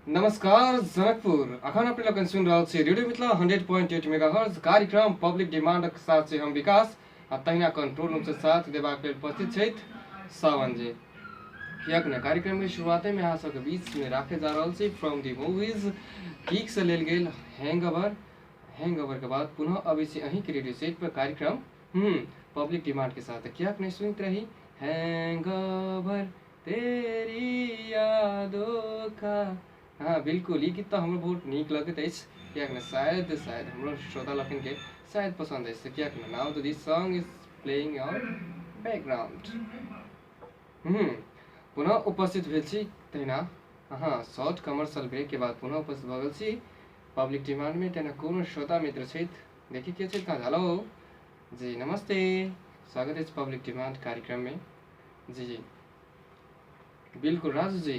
नमस्कार जनकपुर। अखन अपने लोकनि सुनि रहल छी रेडियो मिथिला 100.8 मेगाहर्ट्ज कार्यक्रम पब्लिक डिमांडक साथ छी हम विकास आ तहिना कंट्रोल रूम से साथ देबाक लेल उपस्थित छथि सावन जी। किएक ने कार्यक्रम के शुरुआते में अहाँ सबके बीच में राखे जा रहल छी फ्रॉम the movies kick से लेल गेल हैंगओवर। हैंगओवर के बाद पुनः अबै छी अहीं के रेडियो सेट पर कार्यक्रम पब्लिक डिमांड के साथ। किएक नहीं सुनते रही हैंगओवर तेरी यादों का। हाँ बिल्कुल, ई गीत तऽ हमरो बहुत नीक लगैत अछि। किएक ने शायद शायद हमरो श्रोता लोकनि के शायद पसंद अछि। किएक ने now this song is playing on background. पुनः उपस्थित भेल छी तहिना हाँ शॉर्ट कमर्शियल ब्रेक के बाद पुनः उपस्थित भऽ गेल छी पब्लिक डिमांड में। तहिना कोनो श्रोता मित्र छथि, देखी के छथि कहाँ। हेलो जी नमस्ते, स्वागत अछि पब्लिक डिमांड कार्यक्रम में। जी जी बिल्कुल राजू जी।